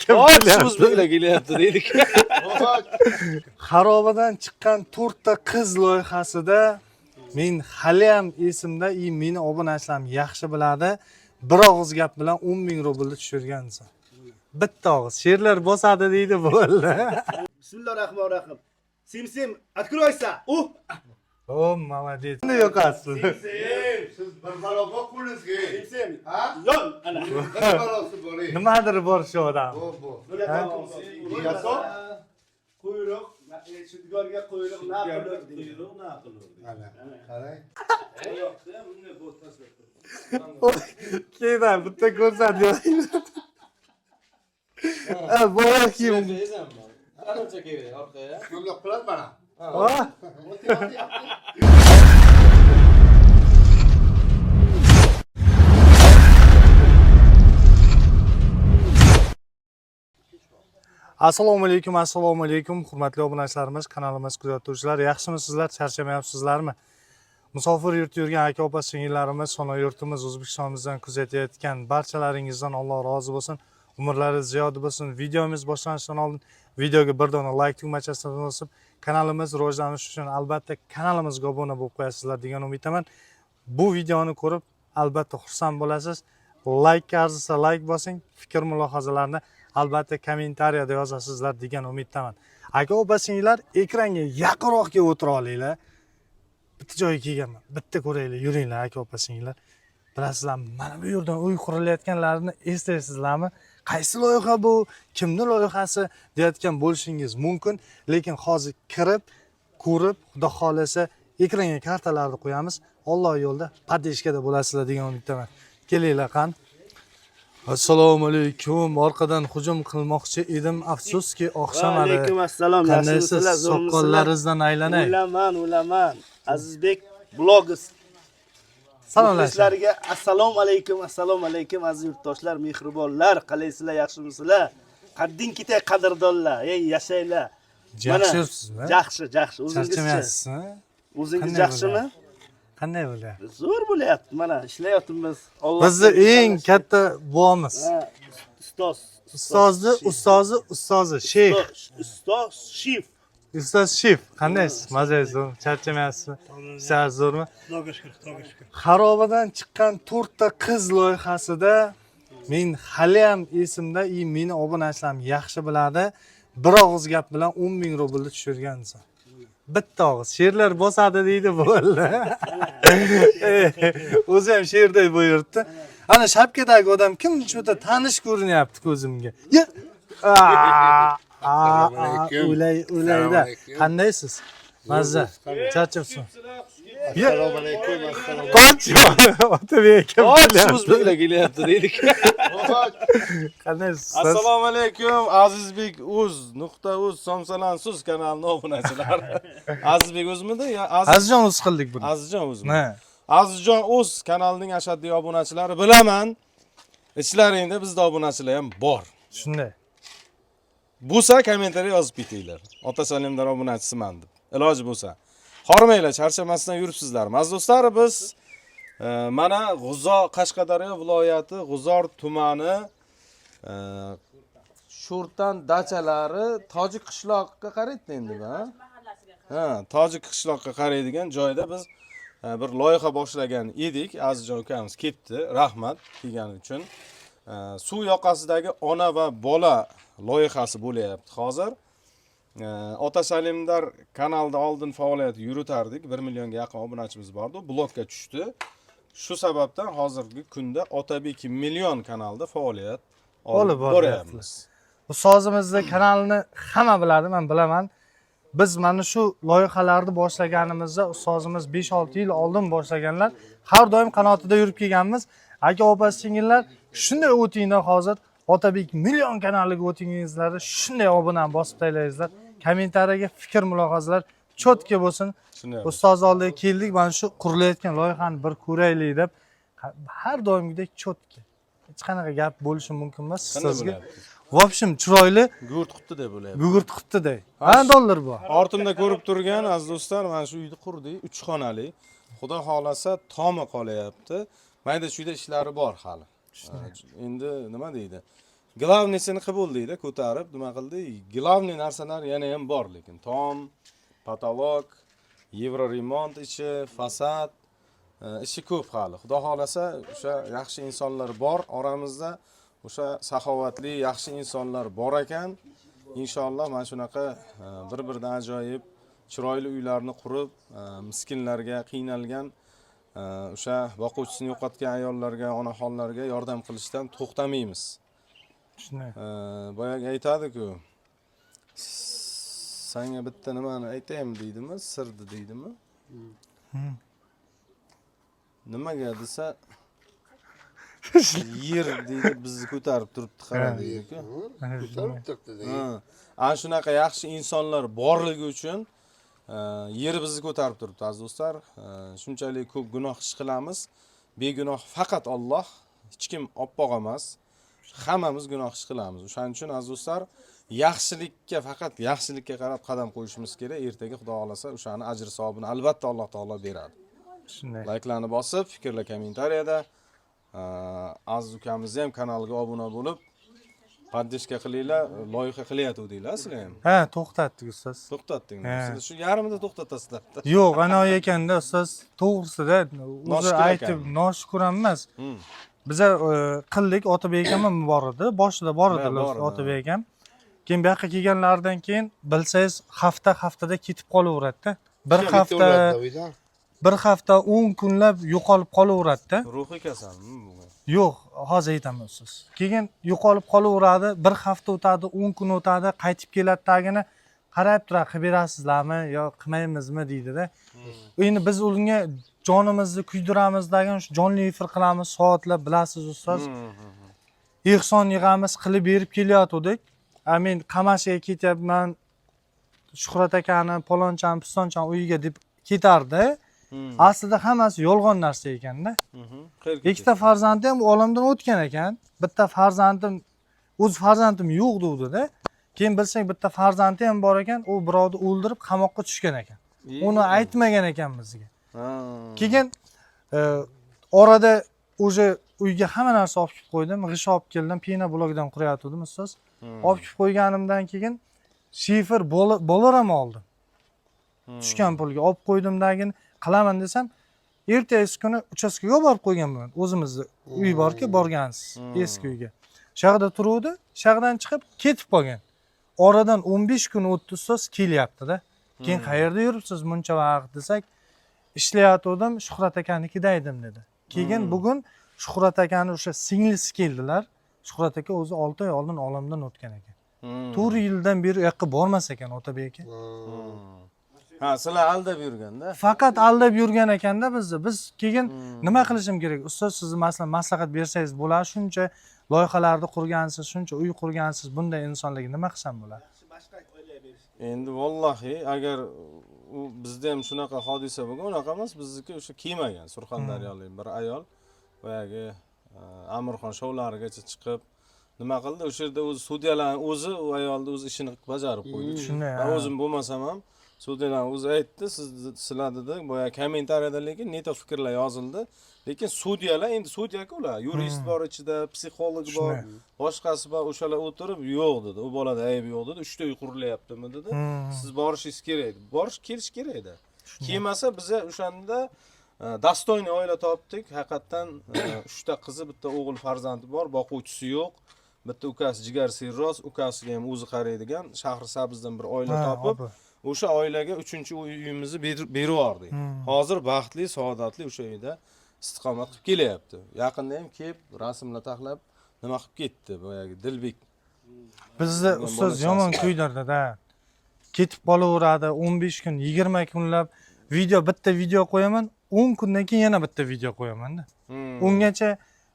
Och o'zbeklar kelyapti deylik. Xarobadan chiqqan to'rtta qiz loyihasida men haliyam esimda и meni obunachilarim yaxshi biladi. Bir og'iz gap bilan 10 ming rublni tushirgan inson. Bitta og'iz. She'rlar bosadi deydi bo'ldi. Bismillahirrahmanirrahim. Simsim, откройся. Uh! O, молодец. Qanday yoqasiz? Siz bir baloga qo'lingizga. Simsim. Ha? Yon, ana. Bir balosi bor. ey. Nimadir bor shu odam. Bu bu. Yaso. Quyruq, shudgorga quyruq na qilur deydi. Quyruq na qilur. Ana. Qarang. Keyin bitta ko'rsatib. Ha, boya kiyim. Ancha kerak orqaga. Bundoq qiladi mana. Ha? Assalomu alaykum, assalomu alaykum, hurmatli obunachilarimiz, kanalimiz kuzatuvchilari, yaxshimisizlar, charchamayapsizlarmi? Musofir yurtda yurgan aka opa singillarimiz, ona yurtimiz O'zbekistonimizdan kuzatayotgan barchalaringizdan Alloh rozi bo'lsin, umrlari ziyoda bo'lsin. Videomiz boshlanishidan oldin videoga bir dona like tugmachasini bosib, kanalimiz rivojlanishi uchun albatta kanalimizga obuna bo'lib qo'yasizlar degan umiddaman. Bu videoni ko'rib albatta xursand bo'lasiz. Like arzisa like bosing, fikr mulohazalarni albatta kommentariyada yozasizlar degan umiddaman. Aka opa singillar, ekranga yaqinroq kelib o'tira olinglar. Bitta joyga kelganman, bitta ko'raylik, yuringlar aka opa singillar. Bilasizlarmi, mana bu yerdan uy qurilayotganlarini eslaysizlarmi? Qaysi loyiha bu? Kimni loyihasi deyotgan bo'lishingiz mumkin, lekin hozir kirib, ko'rib, xudo xohlasa ekranga kartalarni qo'yamiz. Alloh yo'lda podeshkada bo'lasizlar degan umiddaman. Kelinglar qani. Assalomu alaykum. Orqadan hujum qilmoqchi edim. Afsuski oqshomadi. Alaykum assalom. Qandaysiz? Yaxshimisizlar, zo'rmisizlar? Soqollaringizdan aylanay. Ulaman, ulaman. Azizbek blogs. Salomlashing. Muxlislarga assalomu alaykum, assalomu alaykum aziz yurtdoshlar, mehribonlar, qalaysizlar, yaxshimisizlar? Qadding ketay qadrdonlar, ey yashanglar. Mana, Yaxshi yuribsizmi? Yaxshi, yaxshi. O'zingizchi? Charchamayapsizmi? O'zingiz Qanday yaxshimi? Qanday bo'lyapti? Zo'r bo'lyapti. Mana ishlayapmiz. Alloh Bizni eng katta buvomiz. Ustoz. Ustozni ustozi ustozi sheyx. Ustoz Shif. Ustoz Shif. Qandaysiz? Mazangiz zo'rmi? Charchamayapsizmi? Ishlar zo'rmi? Xudoga shukur, Xudoga shukur. Xarobadan chiqqan to'rtta qiz loyihasida men haliyam esimda и meni obunachilarim yaxshi biladi. Bir og'iz gap bilan 10 ming rublni tushirgan inson. Bitta og'iz. She'rlar bosadi deydi bo'ldi. O'zi ham she'rday buyuribdi. Ana shapkadagi odam kim juda tanish ko'rinyapti ko'zimga. Ya! Aa, aa, Assalomu alaykum. O'lay, o'layda. Assalomu alaykum. Qandaysiz? Mazza. Charchabsizmi? Assalomu alaykum. Assalomu Qoch! Otabek aka Och bilyapti. o'zbeklar kelyapti deylik. Qandaysiz? Assalomu alaykum Azizbek uz nuqta uz somsalansiz kanalini obunachilari. Azizbek o'zmidi yo Aziz Azizjon o'z qildik buni. Azizjon o'zmi? Ha. Azizjon o'z kanalining ashaddiy obunachilari bilaman. Ichlaringda bizda obunachilar ham bor. Shunday. Bo'lsa kommentariy yozib ketinglar. Ota Salimdan obunachisiman deb. Iloji bo'lsa. Hormanglar, charchamasdan yuribsizlar. Aziz do'stlar, biz mana G'uzo Qashqadaryo viloyati G'uzor tumani e, Sho'rtan dachalari Tojik qishloqqa qaraydi endi bu, ha? Ha, Tojik qishloqqa qaraydigan joyda biz bir loyiha boshlagan edik. Azizjon ukamiz ketdi. Rahmat kelgani uchun. Suv yoqasidagi ona va bola loyihasi bo'lyapti hozir. Ota Salimdar kanalida oldin faoliyat yuritardik. 1 millionga yaqin obunachimiz bordi. U blokka tushdi. Shu sababdan hozirgi kunda Otabek million kanalida faoliyat olib Olib boryapmiz. boryapmiz. Ustozimizni kanalini hamma biladi, men bilaman. Biz mana shu loyihalarni boshlaganimizda ustozimiz 5-6 yil oldin boshlaganlar. Har doim qanotida yurib kelganmiz. Aka opa singillar, shunday o'tinglar hozir Otabek million kanaliga o'tingizlar, shunday obuna bosib tashlaysizlar. Kommentariyaga fikr mulohazalar cho'tka bo'lsin. Shunday. Ustoz oldiga keldik, mana shu qurilayotgan loyihani bir ko'raylik deb har doimgidek cho'tka. Hech qanaqa gap bo'lishi mumkin emas Qanday ustozga. bo'lyapti? В общем, chiroyli Gugurt qutida bo'lyapti. gugurt quttiday. Ha, dollar bu. Ortimda ko'rib turgan aziz do'stlar, mana shu uyni qurdik, 3 xonali. Xudo xolasa tomi qolyapti. Mayda chuyda ishlari bor hali. Endi nima deydi? Главный sini qilib bo'ldikda, ko'tarib nima qildik. Главный narsalar yana ham bor, lekin tom, потолок, евроремонт ichi, fasad, ishi ko'p hali. Xudo xohlasa, o'sha yaxshi insonlar bor oramizda, o'sha saxovatli yaxshi insonlar bor ekan. Inshaalloh mana shunaqa bir biridan ajoyib chiroyli uylarni qurib, miskinlarga, qiynalgan, o'sha boquvchisini yo'qotgan ayollarga, onaxonlarga yordam qilishdan to'xtamaymiz. Shunday. Boyagi aytadi-ku, sanga bitta nimani aytaymi deydimi, sirni deydimi? Nimaga desa, yer deydi, bizni ko'tarib turibdi, qara deydi-ku. Ko'tarib turibdi deydi. Ha. Ana shunaqa yaxshi insonlar borligi uchun yer bizni ko'tarib turibdi, aziz do'stlar. Shunchalik ko'p gunoh ish qilamiz. Begunoh faqat Alloh, hech kim oppoq emas. Hammamiz gunoh ish qilamiz. O'shaning uchun, aziz do'stlar, yaxshilikka, faqat yaxshilikka qarab qadam qo'yishimiz kerak. Ertaga Xudo xohlasa o'shani ajr savobini albatta Alloh taolo beradi. Shunday. Layklarni bosib, fikrlar kommentariyada, aziz ukamizni ham kanaliga obuna bo'lib, поддержка qilinglar. Loyiha qilyatuvdinglar sizlar ham. Ha, to'xtatdik, ustoz. To'xtatdingmi? Ha. Sizlar shu yarmida to'xtatasizlar. Yo'q, anavi ekanda, ustoz, to'g'risida o'zi Noshukur aytib ekanmi? noshukur ham emas. Biza qildik, Otabek akam ham bor edi, boshida bor Ha, edilar bor edi, Otabek akam. Keyin bu yoqqa kelganlaridan keyin bilsangiz hafta haftada ketib qolaveradida. Bir hafta, Uydan. bir hafta 10 kunlab yo'qolib qolaveradida. Ruhiy kasalmi bu? Yo'q, hozir aytaman siz. Keyin yo'qolib qolaveradi, bir hafta o'tadi, 10 kun o'tadi, qaytib keladi, tagini qarab turadi, qilib berasizlarmi yo qilmaymizmi deydida. Endi biz unga jonimizni kuydiramiz degan, shu jonli efir qilamiz, soatlab, bilasiz, ustoz. Ehson yig'amiz, qilib berib kelayotgandik. A men Qamashiga ketyapman, Shuhrat akani, palonchani, pistonchani uyiga deb ketardi. Aslida hammasi yolg'on narsa ekanda. Qayerga? Ikkita farzandi ham olamdan o'tgan ekan. Bitta farzandim, o'z farzandim yo'q degdida. Keyin bilsak, bitta farzandi ham bor ekan, u birovni o'ldirib qamoqqa tushgan ekan. Uni aytmagan ekan bizga. Keyin orada уже uyga hamma narsa olib kelib qo'ydim, g'isht olib keldim, pena blokidan qurayotgandim, ustoz. Olib kelib qo'yganimdan keyin shifer bo'lar ham oldim. Tushgan pulga olib qo'ydim, keyin qilaman desam, ertasi kuni uchastkaga olib borib qo'yganman. O'zimizni uy borki, borgansiz, eski uyga. Shag'da turuvdi, shag'dan chiqib ketib qolgan. Oradan 15 kun o'tdi, ustoz, kelyapti-da. Keyin qayerda yuribsiz buncha vaqt desak, ishlayotgandim, Shuhrat akanikida edim dedi. Keyin bugun Shuhrat akani o'sha singlisi keldilar. Shuhrat aka o'zi 6 oy oldin olamdan o'tgan ekan. 4 yildan beri u yoqqa bormas ekan Otabek aka. Ha, sizlar aldab yurganda. Faqat aldab yurgan ekanda bizni. Biz keyin nima qilishim kerak? Ustoz, siz masalan maslahat bersangiz bo'ladi, shuncha loyihalarni qurgansiz, shuncha uy qurgansiz, bunday insonlarga nima qilsam bo'ladi? Endi vallohi, agar u bizda ham shunaqa hodisa bo'lgan, unaqa emas, bizniki o'sha kelmagan Surxondaryolik bir ayol boyagi Amirxon shoularigacha chiqib nima qildi, o'sha yerda o'zi sudyalarni o'zi u ayolni o'zi ishini bajarib qo'ydi. Shunday, Man ha. o'zim bo'lmasam ham sudyalar o'zi aytdi, siz sizlar dedi, boya kommentariyada lekin не то fikrlar yozildi, lekin sudyalar, endi sudyaku ular, yurist bor ichida, psixolog bor, boshqasi bor, o'shalar o'tirib yo'q dedi, u bolada aybi yo'q dedi, uchta uy qurilyaptimi dedi, siz borishingiz kerak edi, borish kelish kerak edi, kelmasa biza o'shanda достойный oila topdik haqiqatdan, uchta qizi, bitta o'g'il farzandi bor, boquvchisi yo'q, bitta ukasi jigar sirroz, ukasiga ham o'zi qaraydigan Shahrisabzdan bir oila topib, opa. o'sha oilaga uchinchi uyimizni berib yubordik. Hozir baxtli, saodatli o'sha uyda istiqomat qilib kelyapti. Yaqinda ham kelib rasmlar taxlab nima qilib ketdi boyagi Dilbek. Bizni Bo'lgan ustoz bolachasi yomon bor. kuydirdi-da. Ketib qolaveradi, 15 kun, 20 kunlab video, bitta video qo'yaman, 10 kundan keyin yana bitta video qo'yaman-da. Ungacha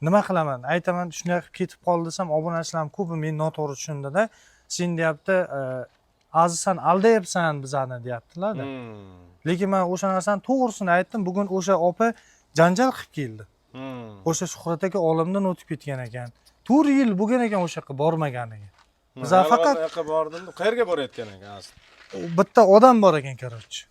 nima qilaman? Aytaman, shunday qilib ketib qoldi desam, obunachilarim ko'pi meni noto'g'ri tushundida. Sen deyapti, Aziz, san aldayapsan bizani deyaptilar-da. Lekin men o'sha narsani to'g'risini aytdim. Bugun o'sha opa janjal qilib keldi. O'sha Shuhrat aka olamdan o'tib ketgan ekan. 4 yil bo'lgan ekan o'sha yoqqa bormaganiga. Biz faqat U yoqqa bordim. Qayerga borayotgan ekan asli? Bitta odam bor ekan, короче.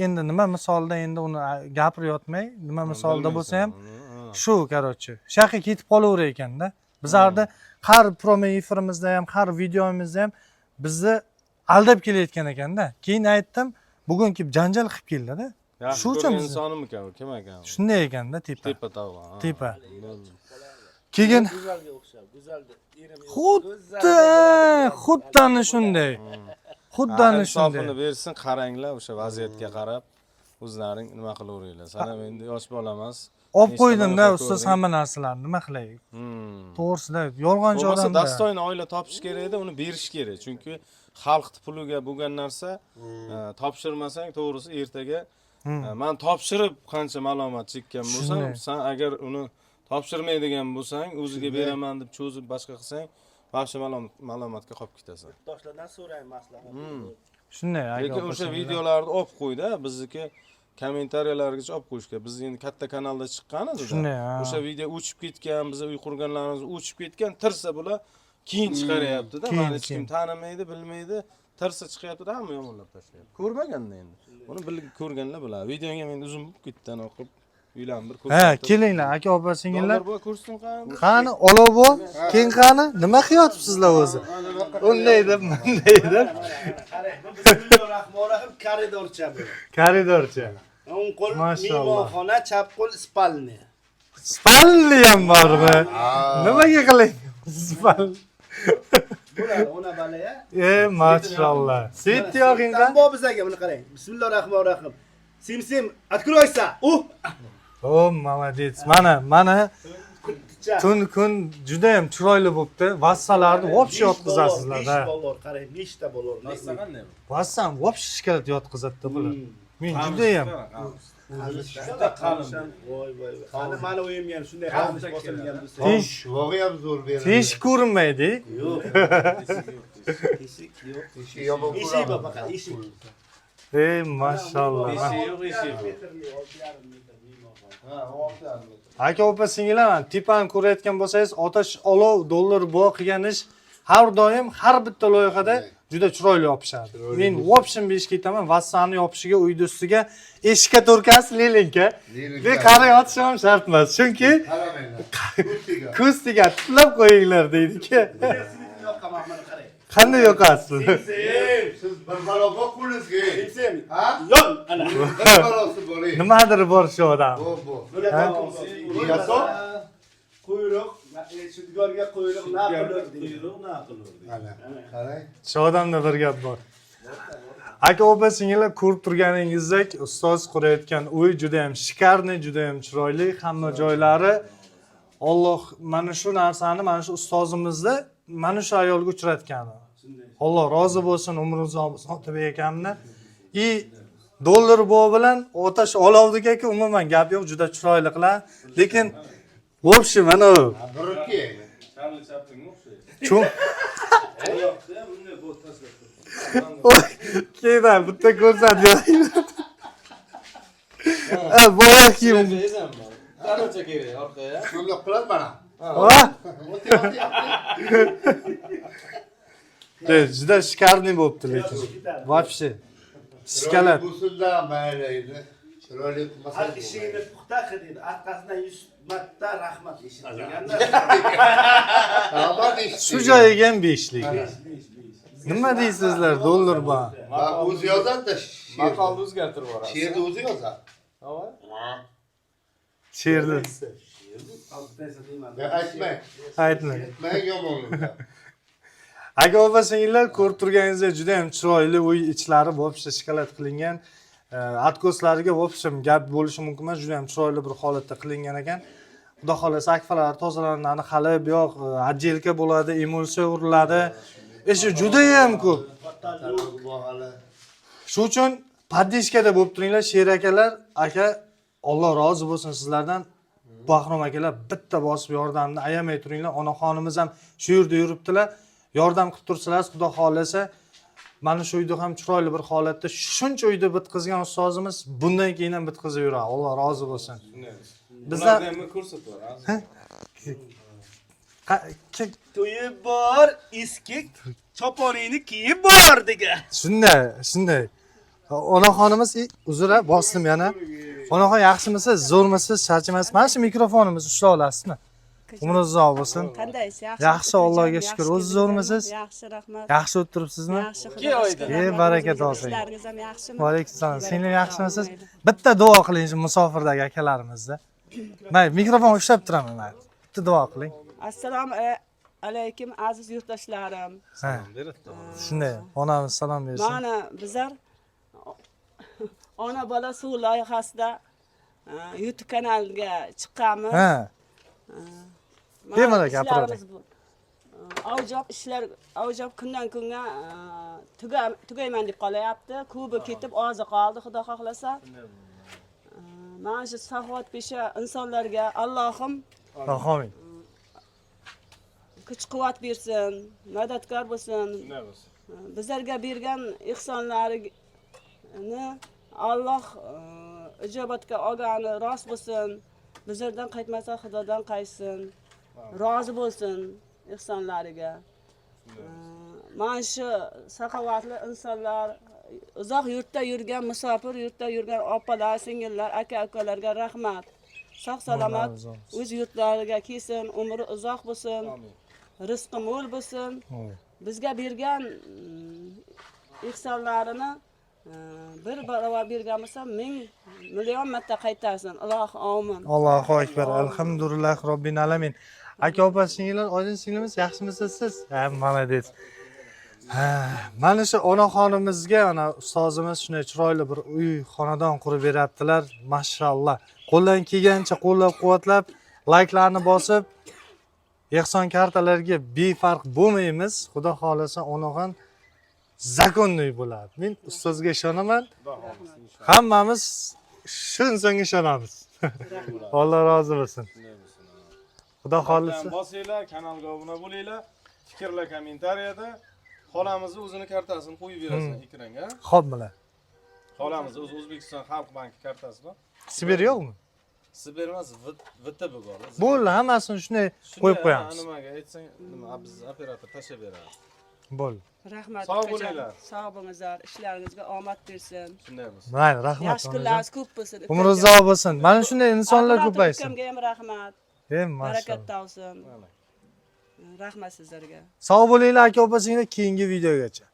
Endi nima misolda, endi uni gapirib yotmay, nima misolda bo'lsa ham Bilmaysan uni, ha. shu, короче. Shu yoqqa ketib qolaverar ekanda. Bizlarni har прямой efirimizda ham, har videomizda ham bizni aldab kelayotgan ekanda. Keyin aytdim, bugun kelib janjal qilib keldida. Yaxshi Shu uchun ko'rgan insonimikan u? Kim ekan u? Shunday ekanda, tepa. Tepa tog'a. Ha. Tepa. Keyin Go'zalga o'xshab, go'zaldi. Erim yo'q. xuddi xuddi ana shunday. Xuddi Ha, ana insofini shunday. bersin, qaranglar o'sha vaziyatga qarab o'zlaring nima qilaveringlar. San ham endi yosh bola emas. Olib Nechta qo'ydimda loyiha ustoz ko'rding. hamma narsalarni, nima qilay? To'g'risida yolg'onchi Bo'lmasa odamda. dostoyni oila topish kerak edi, uni berish kerak. Chunki xalqni puliga bo'lgan narsa topshirmasang, to'g'risi ertaga man topshirib qancha malomat chekkan bo'lsam, Shunday. san agar uni topshirmaydigan bo'lsang, o'ziga beraman deb cho'zib boshqa qilsang, вообще malomatga qolib ketasan. Yurtdoshlardan so'rang maslahat. Shunday, aka Lekin opa o'sha singillar. videolarni olib qo'ydi, bizniki kommentariyalargacha olib qo'yishgan. Biz endi katta kanalda chiqqan edi. Shunday, ha. O'sha video o'chib ketgan, biz uy qurganlarimiz o'chib ketgan, tirsa bular keyin chiqaryapti-da. Keyin, Mani hech kim keyin. tanimaydi, bilmaydi. Tirsa chiqyapti-da, hamma yomonlab tashlayapti. Ko'rmaganda endi. Buni bilib ko'rganlar biladi. Videong ham endi uzun bo'lib ketdi, anaqa qilib uylarni bir Ha, ko'rsatib. kelinglar aka opa singillar. Dollar bu ko'rsin qani. Qani olov bor, keyin qani nima qilyapsizlar o'zi? Unday deb, bunday deb. Qarang, bu Bismillahirrohmanirrohim koridorcha bu. Koridorcha. O'ng qo'l Mashalloh. mehmonxona, chap qo'l spalni. Spalni ham bormi? Nimaga qilay? Spal. Bo'ladi, ona balaya. E, mashalloh. Svet yoqing Tam bor bizaga buni qarang. Bismillahirrohmanirrohim. Simsim, откройся. Uh! O, молодец. Mana, mana Qutticha. tun kun juda ham chiroyli bo'pti. Vassalarni вообще yotqizasizlar, 5 ha. ballor, qarang, 5 ta ballor. Narsa qanday bu? Vassam вообще shikolat yotqizadi bular. Men juda ham Juda qalin. Voy voy voy. Qani mani uyimga ham shunday qamish bosilgan bo'lsa. Tesh Shuvog'i ham zo'r beradi. teshik ko'rinmaydi. Yo'q. Eshik yo'q. Eshik yomon Eshik bor faqat, eshik. Ey, mashalloh. Eshik yo'q, eshik yo'q. Metrli, 6,5 metr mehmonxona. Ha, 6,5 metr. Aka opa singillar, mana tepani ko'rayotgan bo'lsangiz, otash olov dollar bo qilgan ish har doim har bitta loyihada juda chiroyli yopishadi. Men вообщем beshga ketaman, vassani yopishiga uyni ustiga eshikka to'rkasi lelinka. Lelinka. Ve qarang otish ham shart emas, chunki Qaramanglar. Ko'z tegadi. ko'z tegadi, tuplab qo'yinglar deydi-ki. Svetini yoqaman, mana qarang. Qanday yoqasiz? Sim, Siz bir balo bor qo'lingizga. sim. Ha? Yon, ana. Bir balosi bor. ey. Nimadir bor shu odam. Bu bu. Yaso. Quyruq, shudgorga quyruq na qilur deydi. Quyruq na qilur deydi. Mana qarang. Shu odamda bir gap bor. Aka opa singillar, ko'rib turganingizdek ustoz qurayotgan uy juda ham shikarniy, juda ham chiroyli, hamma joylari. Alloh mana shu narsani, mana shu ustozimizni mana shu ayolga uchratgani. Alloh rozi bo'lsin, umri uzoq bo'lsin Otabek akamni. И dollar bo bilan otash olovdiki umuman gap yo'q, juda chiroyli qiladi. Lekin в общем mana u Birikki. Charli Chaplinga o'xshaydi. cho'ng Oyoqda bunday bo'l tashlab turibdi. Oy, keyin bitta ko'rsatib Ha, boya kiyim. Ezam bor. Darvoza kerak orqaga. Shundoq qiladi mana. Ha? O'ti, o'ti, o'ti. De, juda shikarniy bo'libdi lekin. Вообще. Shikalat. Chiroyli bo'lsin-da, mayli endi. Chiroyli qilmasa Har ishingni puxta qil deydi. Orqasidan 100 marta rahmat eshitganda. Rahmat eshitdik. Shu joyiga ham beshlik. Nima deysizlar, dollar bor. Va o'zi yozadi-da she'rni. Maqolni o'zgartirib yuborasiz. She'rni o'zi yozadi. Hava? She'rni Ben aytmang. aytmang. Aytmang yomon bo'ladi. Aka opa singillar, ko'rib turganingizdek juda ham chiroyli uy ichlari вообще shikolat qilingan. Atkoslariga вообще gap bo'lishi mumkin emas, juda ham chiroyli bir holatda qilingan ekan. Xudo xohlasa akfalar tozalanadi, hali bu yoq отделка bo'ladi, emulsiya uriladi. Ishi juda ham ko'p. Shu uchun поддержка da bo'lib turinglar, Sher akalar, aka Alloh rozi bo'lsin sizlardan. Bahrom akalar bitta bosib yordamni ayamay turinglar. Onaxonimiz ham shu yerda yuribdilar. Yordam qilib tursalar, Xudo xohlasa mana shu uyda ham chiroyli bir holatda shuncha uyda bitqizgan ustozimiz bundan keyin ham bitqizib yuradi. Alloh rozi bo'lsin. Bizlar Bularni ham ko'rsatib yuborasiz. To'yib bor, eski choponingni kiyib bor degan. Shunday, shunday. Onaxonimiz, uzr, a, bosdim yana. Onaxon yaxshimisiz, zo'rmisiz, charchamaysiz? Mana shu mikrofonimizni ushlay olasizmi? Akajon. Umringiz uzoq bo'lsin. Qandaysiz? Yaxshi. Yaxshi, Allohga shukr. O'zingiz zo'rmisiz? Yaxshi, rahmat. Yaxshi o'tiribsizmi? Yaxshi, Ikki Xudoga oyda. shukr. Ey, Rahmat. baraka O'zingizga topsin. Ishlaringiz ham yaxshimi? Va alaykum salom. Singlim yaxshimisiz? Mayli. Bitta duo qiling shu musofirdagi akalarimizni. Mayli, mikrofon ushlab turaman mayli. Bitta duo qiling. Assalomu alaykum aziz yurtdoshlarim. Ha. Shunday, onamiz salom bersin. Mana bizlar ona bola suv loyihasida YouTube kanaliga chiqqanmiz. Ha. Mana Bemalol gapiravering. ishlarimiz bu. Avjob ishlar, avjob kundan kunga tugayman deb qolyapti. Ko'pi ketib, ozi qoldi, Xudo xohlasa. Mana shu saxovatpesha insonlarga Allohim Amin. kuch quvvat bersin, madadkor bo'lsin. Bizlarga bergan ehsonlarini Alloh ijobatga olgani rost bo'lsin. Bizlardan qaytmasa Xudodan qaytsin. Rozi bo'lsin ehsonlariga. Mana shu saxovatli insonlar, uzoq yurtda yurgan, musofir yurtda yurgan opalar, singillar, aka ukalarga rahmat. Sog' salomat Alloh rozi bo'lsin. o'z yurtlariga kelsin, umri uzoq bo'lsin, rizqi mo'l bo'lsin. Amin. Bizga bergan ehsonlarini bir barobar bergan bo'lsa, ming million marta qaytarsin. Ilohi omin. Allohu akbar. Alhamdulillah robbil alamin. Aka opa singillar, oydin singlimiz yaxshimisiz siz? Ha, молодец. Ha, mana shu onaxonimizga mana ustozimiz shunday chiroyli bir uy, xonadon qurib beryaptilar. Mashalloh. Qo'ldan kelgancha qo'llab-quvvatlab, layklarni bosib, ehson kartalariga befarq bo'lmaymiz. Xudo xohlasa onaxon законный bo'ladi. Men ustozga ishonaman. Hammamiz shu insonga ishonamiz. Alloh rozi bo'lsin. Xudo xohlasa. Bosinglar, kanalga obuna bo'linglar. Fikrlar kommentariyada. Xolamizni o'zini kartasini qo'yib berasan ekranga. Xo'p, mana. Xolamizni o'zi O'zbekiston Xalq banki kartasi bor. Sibir yo'qmi? Sibir emas, VTB bor. Bo'ldi, hammasini shunday Shunday, qo'yib ha, qo'yamiz. Nimaga aytsang, nima biz operator tashlab beradi. Bo'ldi. Rahmat. Sog' ukajon. bo'linglar. Sog' bo'linglar. Ishlaringizga omad bersin. Shunday bo'lsin. Mayli, rahmat. Yaxshi kunlaringiz ko'p bo'lsin. ukajon. Umringiz uzoq bo'lsin. Mana shunday insonlar Operator ko'paysin. ukamga ham rahmat. Ey, Barakat mashalloh. topsin. Mana. Rahmat sizlarga. Sog' bo'linglar aka opa singillar, keyingi videogacha.